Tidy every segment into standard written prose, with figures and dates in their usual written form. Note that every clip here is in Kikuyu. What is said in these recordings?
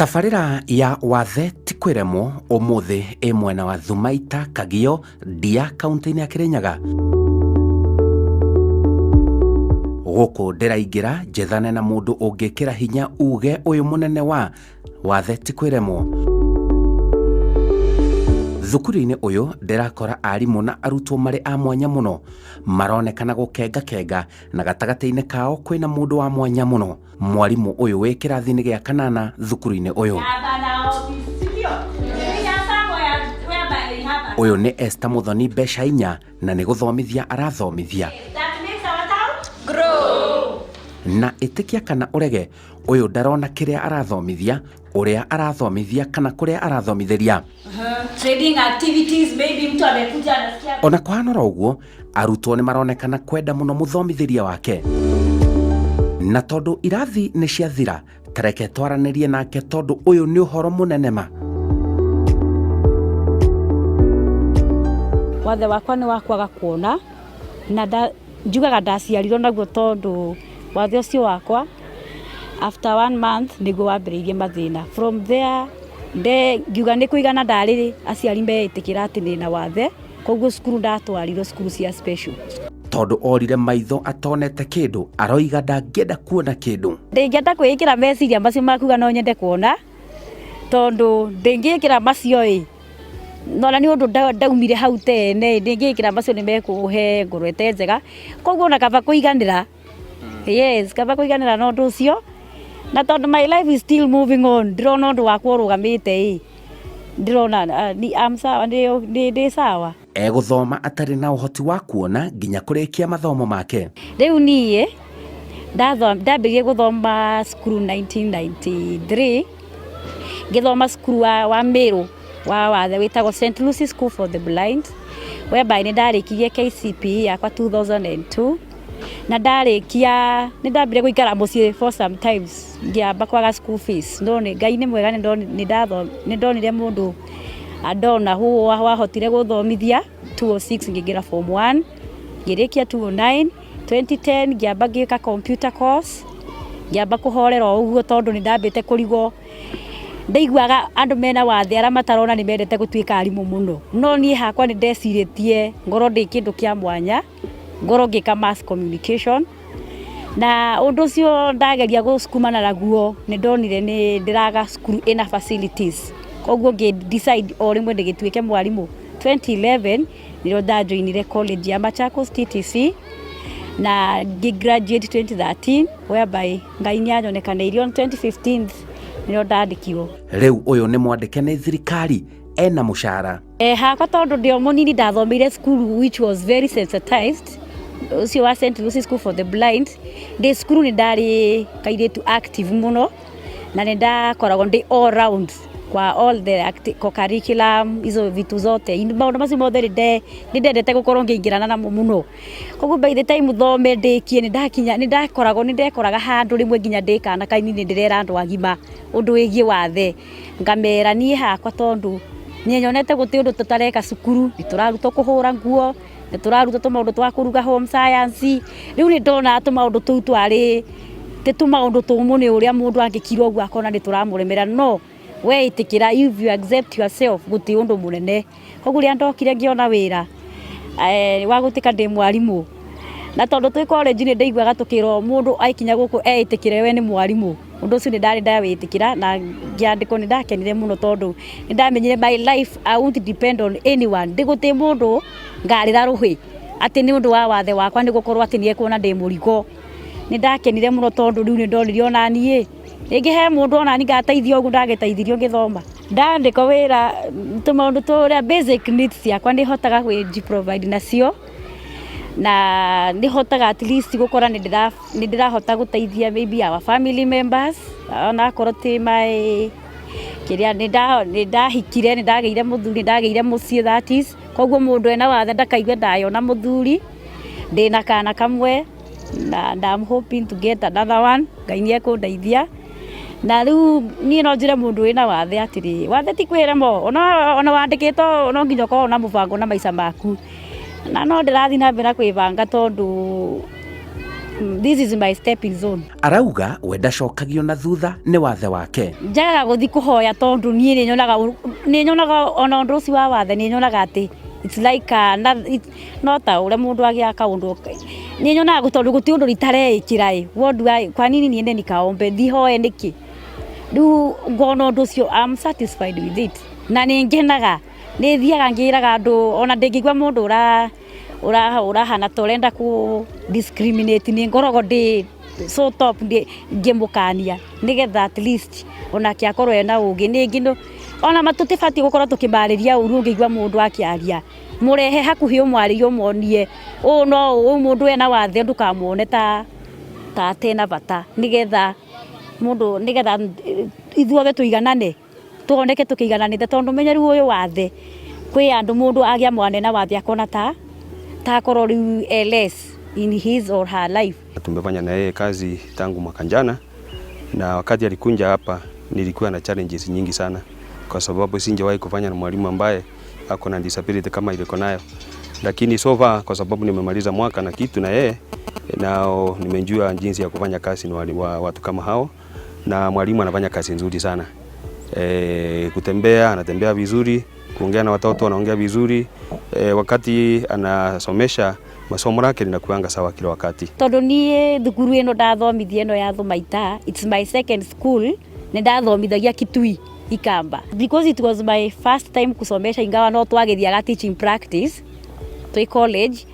Tabarĩra ya wathe ti kwĩremwo ũmũthĩ ĩ mwena wa Thumaita, Kagio, Ndia, kaunti-inĩ ya Kĩrĩnyaga. Gũkũ ndĩraingĩra njethane na mũndũ ũngĩkĩra hinya uge ũyũ mũnene wa wathe ti kwĩremwo. Thukuru-inĩ ũyũ ndĩrakora arimũ na arutwo marĩ a mwanya mũno, maronekana gũkengakenga na gatagatĩ-inĩ kao kwĩna mũndũ wa mwanya mũno. Mwarimũ ũyũ wĩ kĩrathi-inĩ gĩa kanana thukuru-inĩ ũyũ. Ũyũ nĩ Esther Muthoni mbeca inya na nĩ gũthomithia arathomithia. Na ĩtĩkia kana ũrege, ũyũ ndarona kĩrĩa arathomithia, ũrĩa arathomithia kana kũrĩa arathomithĩria. Trading activities, maybe mtu amekuja anasikia. Ona kũhana oro ũguo, arutwo nĩ maronekana kwenda mũno mũthomithĩria wake. Na tondũ irathi nĩ ciathira, tareke twaranĩrie nake tondũ ũyũ nĩ ũhoro mũnene ma. Wathe wakwa nĩ wa kwaga kuona na njugaga ndaciarirwo naguo tondũ wathe ũcio wakwa after one month nĩguo wambĩrĩirie mathĩna. From there ngiuga nĩ kũigana ndarĩ aciari meĩtĩkĩra atĩ ndĩna wathe, koguo cukuru ndatwarirwo cukuru cia special. Tondũ orire maitho atonete kĩndũ, aroiga ndangĩenda kuona kĩndũ. Ndingĩenda kwĩĩkĩra meciria macio ma kuga no nyende kuona, tondũ ndingĩĩkĩra macio ĩ, nona nĩ ũndũ ndaumire hau tene, ndingĩĩkĩra macio nĩ mekũhe ngoro ĩte njega, koguo ona kaba kũiganĩra. Yes, kaba kũiganĩra na ũndũ ũcio, na tondũ my life is still moving on, ndĩrona ũndũ wakwa ũrũgamĩte ĩ, ndĩrona I'm sawa, ndĩ sawa. Egũthoma atarĩ na ũhoti wa kuona nginya kũrĩkia mathomo make. Rĩu niĩ ndambĩrĩirie gũthoma cukuru 1993, ngĩthoma cukuru wa Mĩrũ wa wathe wĩtagwo St Lucy School for the Blind, whereby nĩ ndarĩkirie KCPE yakwa 2002, na ndarĩkia nĩ ndambire gũikara mũciĩ for some times, ngĩamba kwaga school fees, no nĩ Ngai nĩ mwega, nĩ ndonire mũndũ andona wahotire gũthomithia 206 ngĩingĩra form 1, ngĩrĩkia 209, 2010 ngĩamba ngĩka computer course, ngĩamba kũhorera o ũguo tondũ nĩ ndambĩte kũrigwo. Ndaiguaga andũ mena wathe arĩa matarona nĩ mendete gũtuĩka arimũ mũno, no niĩ hakwa nĩ ndecirĩtie ngorwo ndĩ kĩndũ kĩa mwanya, ngorwo ngĩka mass communication, na ũndũ ũcio ndageria gũsukumana naguo nĩ ndonire nĩ ndĩraga cukuru ĩna facilities, koguo ngĩ decide o rĩmwe ndĩgĩtuĩke mwarimũ. 2011 nĩrĩo ndajoinire college ya Machakos TTC na ngĩ graduate 2013, whereby Ngai nĩ anyonekanĩirie on 2015 nĩrĩo ndandĩkirwo. Rĩu ũyũ nĩ mwandĩke nĩ thirikari ena mũcara. Hakwa tondũ ndĩ o mũnini ndathomeire cukuru which was very sensitized, ũcio wa St Lucy School for the Blind. Ndĩ cukuru nĩ ndarĩ kairĩtu active mũno na nĩ ndakoragwo ndĩ all round kwa all the co-curriculum, hizo vitu zote, maũndũ macio mothe nĩ ndendete gũkorwo ngĩingĩrana namo mũno. Koguo by the time thome ndĩkie nĩ ndakinya, nĩ ndakoragwo, nĩ ndekoraga handũ rĩmwe nginya ndĩ kana kanini ndĩrera andũ agima ũndũ wĩgiĩ wathe, ngamera niĩ hakwa tondũ niĩ nyonete gũtirĩ ũndũ tũtareka cukuru, nĩ tũrarutwo kũhũra nguo, nĩ tũrarutwo tũmaũndũ twa kũruga home science, rĩu nĩ ndona tũmaũndũ tũu twarĩ ti tũmaũndũ tũmũ nĩ ũrĩa mũndũ angĩkira ũguo akona nĩ tũramũremera, no we ĩtĩkĩra, if you accept yourself gũtirĩ ũndũ mũnene. Koguo rĩrĩa ndokire ngĩona wĩra wa gũtuĩka ndĩ mwarimũ, na tondũ twĩ college nĩ ndaiguaga tũkĩrwo mũndũ aikinya gũkũ eĩtĩkĩre we nĩ mwarimũ, ũndũ ũcio nĩ ndarĩ ndawĩtĩkĩra na ngĩandĩkwo nĩ ndakenire mũno tondũ nĩ ndamenyire my life I won't depend on anyone, gũtirĩ mũndũ ngarĩra rũhĩ atĩ nĩ ũndũ wa wathe wakwa nĩ gũkorwo atĩ nĩ ekuona ndĩ mũrigo. Nĩ ndakenire mũno tondũ rĩu nĩ ndonire ona niĩ rĩngĩ he mũndũ ona niĩ ngateithio ũguo ndagĩteithirio ngĩthoma. Ndandĩkwo wĩra tũmaũndũ tũrĩa basic needs ciakwa nĩ hotaga kwĩ provide nacio, na nĩ hotaga at least gũkora nĩ ndĩrahota gũteithia maybe our family members, onakorwo ti my kĩrĩa, nĩ ndahikire, nĩ ndagĩire mũthuri, nĩ ndagĩire mũciĩ that is, koguo mũndũ ena wathe ndakaigue ndayona mũthuri, ndĩna kana kamwe na I'm hoping to get another one, Ngai nĩ ekũndeithia. Na rĩu niĩ no njĩre mũndũ wĩna wathe atĩrĩ, wathe ti kwĩremwo, ona wandĩkĩtwo no nginya ũkorwo na mũbango na maica maku. Na no ndĩrathiĩ na mbere na kwĩbanga tondũ This is my stepping zone. Arauga we ndacokagio na thutha nĩ wathe wake. Njagaga gũthiĩ kũhoya tondũ niĩ nĩ nyonaga ona ũndũ ũcio wa wathe, nĩ nyonaga atĩ it's like a, na, it, no ta ũrĩa mũndũ agĩa kaũndũ, nĩ nyonaga tondũ gũtirĩ ũndũ ritareĩkĩra ĩ, what do I, kwa nini niende nikaombe, thihoe nĩkĩ? Rĩu ngona ũndũ ũcio, I'm satisfied with it, na nĩ ngenaga, nĩ thiaga ngĩraga andũ, ona ndĩngĩigua mũndũ ũrahana ta ũrenda kũ discriminate, nĩ ngoragwo ndĩ so top ngĩmũkania nĩgetha at least onake akorwo ena ũgĩ. Nĩngĩ ona tũtibatiĩ gũkorwo tũkĩmarĩria ũru. Ũngĩigua mũndũ akĩaria, mũrehe hakuhĩ, ũmwarĩrie, ũmuonie ũũ no ũũ mũndũ ena wathe, ndũkamuone ta atena bata, nĩgetha mũndũ, nĩgetha ithuothe tũiganane, tuoneke tũkĩigananĩte, tondũ menye rĩu ũyũ wathe kwĩ andũ, mũndũ agĩa mwana ena wathe akona ta akorwo rĩu less in his or her life. Tumefanya na yeye kazi tangu mwaka jana, na wakati alikuja hapa nilikuwa na challenges nyingi sana, kwa sababu singewahi kufanya na mwalimu ambaye ako na disability kama ile nayo, lakini so far, kwa sababu nimemaliza mwaka na kitu na yeye, nao nimejua jinsi ya kufanya kazi na watu kama hao, na mwalimu anafanya kazi nzuri sana. Kutembea anatembea vizuri, kuongea na watoto anaongea vizuri. Wakati anasomesha, masomo yake linakuanga sawa kila wakati. Tondu niĩ thukuru ĩno ndathomithia ĩno ya Thumaita, it's my second school. Nĩ ndathomithagia Kitui Ikamba because it was my first time kusomesha, ingawa no twagĩthiaga teaching practice twĩ college.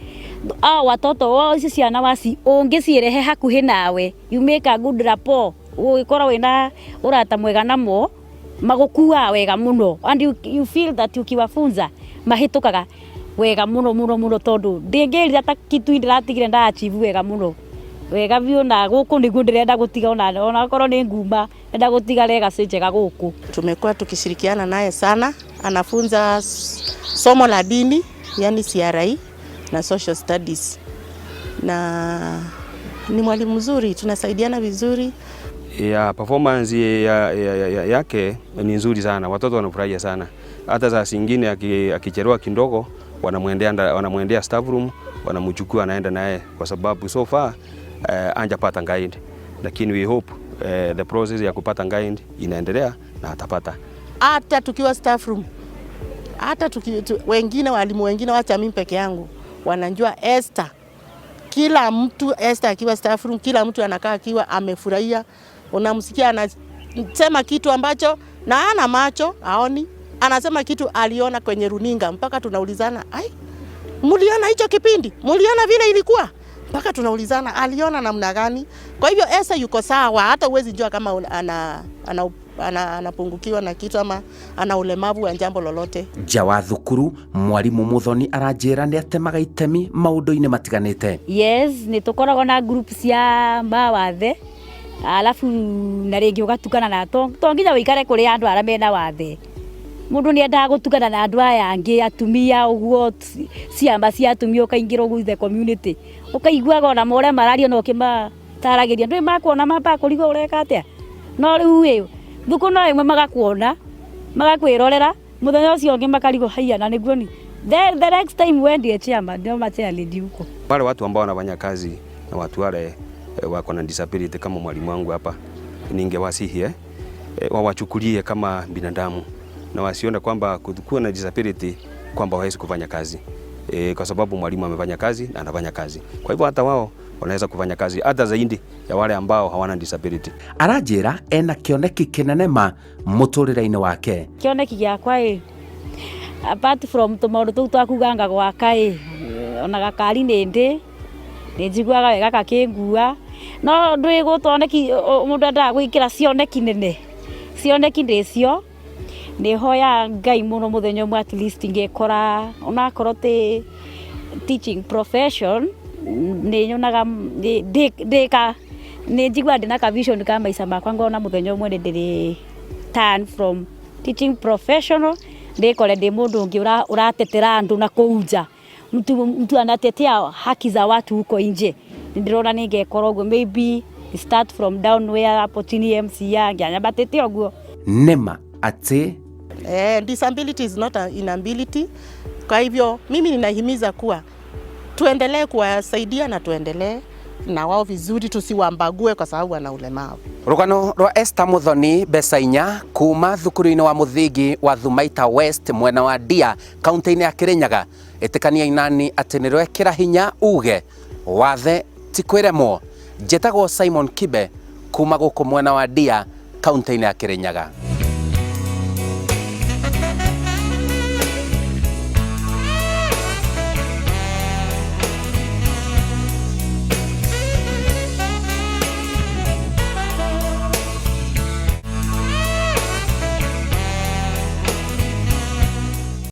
Ao watoto o icio ciana waci ũngĩcirehe hakuhĩ nawe, you make a good rapport, ũgĩkorwo wĩna ũrata mwega namo, magũkuaga wega mũno, and you feel that ukiwafunza mahĩtũkaga wega mũno mũno mũno, tondũ ndĩngĩrira ta Kitui ndĩratigire nda achieve wega mũno, wega biũ, na gũkũ nĩguo ndĩrenda gũtiga, ona okorwo nĩ nguma ndĩrenda gũtiga legacy njega gũkũ. Tumekuwa tukishirikiana naye sana, anafunza somo la dini, yani CRE na social studies, na ni mwalimu mzuri, tunasaidiana vizuri. Ya performance yake ni nzuri sana, watoto wanafurahia sana. Hata saa zingine akichelewa kidogo, wanamwendea staff room, wanamchukua, anaenda naye, kwa sababu so far anjapata guide, lakini we hope the process ya kupata guide inaendelea na atapata. Hata tukiwa staff room, hata wengine walimu wengine, wacha mimi peke yangu, wanajua Esther. Kila mtu, Esther akiwa staff room, kila mtu anakaa akiwa amefurahia. Unamsikia anasema kitu ambacho na ana macho aoni, anasema kitu aliona kwenye runinga, mpaka tunaulizana, "Ai, mliona hicho kipindi? Mliona vile ilikuwa?" Mpaka tunaulizana aliona namna gani. Kwa hivyo Esther yuko sawa, hata huwezi jua kama anapungukiwa na kitu ama ana ulemavu wa jambo lolote. Nja wa thukuru, mwarimu Muthoni aranjĩra nĩ atemaga itemi maũndũ-inĩ matiganĩte. Yes, nĩ tũkoragwo na group cia mawathe, alafu na rĩngĩ ũgatukana na to nginya ũikare kũrĩ andũ arĩa mena wathe. Mũndũ nĩ endaga gũtukana na andũ aya angĩ, atumia ũguo, ciama cia atumia, ũkaingĩra ũguo the community, ũkaiguaga ona ũrĩa mararia na ũkĩmataragĩria, ndũĩ makuona mambaga kũrigwo ũreka atĩa. No rĩu ĩ thukũ no ĩmwe magakuona, magakwĩrorera, mũthenya ũcio ũngĩ makarigwo, haiya, na nĩguo ni the next time we ndiye chairman, ndio ma chair lady huko. Wale watu ambao wanafanya kazi na watu wale wako na disability kama mwalimu wangu hapa, ningewasihi wawachukulie kama binadamu na wasione kwamba kuwa na disability kwamba hawezi kufanya kazi, kwa sababu mwalimu amefanya kazi na anafanya kazi. Kwa hivyo hata wao wanaweza kufanya kazi hata zaidi ya wale ambao hawana disability. Aranjĩra ena kĩoneki kĩnene ma mũtũrĩre-inĩ wake. Kĩoneki gĩakwa ĩ, apart from tũmaũndũ tũu twa kuga gwaka ĩ, ona gakari nĩ ndĩ nĩ njiguaga wega gakĩngua, no ndwĩ gũtoneki mũndũ endaga gwĩkĩra cioneki nene, cioneki ndĩcio nĩ hoya Ngai mũno mũthenya ũmwe at least ngĩkora onakorwo ti teaching profession, nĩ nyonaga ndĩka nĩ njiguaga ndĩna ka vision ka maica makwa, ngona mũthenya ũmwe nĩ ndĩrĩ turn from teaching professional, ndĩkore ndĩ mũndũ ũngĩ ũratetera andũ na kũu nja, mtu anatetea haki za watu huko nje. Nĩ ndĩrona nĩ ngekora ũguo, maybe start from down where hapo chini MCA ngĩanyambatĩte ũguo. Nĩma atĩ Disability is not an inability. Kwa hivyo mimi ninahimiza kuwa tuendelee kuwasaidia na tuendelee na wao vizuri, tusiwambague kwa sababu wana ulemavu. Rũgano rwa Esther Muthoni mbeca inya kuma thukuru-inĩ wa mũthingi wa Thumaita West mwena wa Ndia kaunti-inĩ ya Kirinyaga. Ĩtĩkania inani atĩ nĩ rwekĩra hinya uge wathe ti kwĩremwo. Njĩtagwo Simon Kibe kuma gũkũ mwena wa Ndia kaunti-inĩ ya Kirinyaga.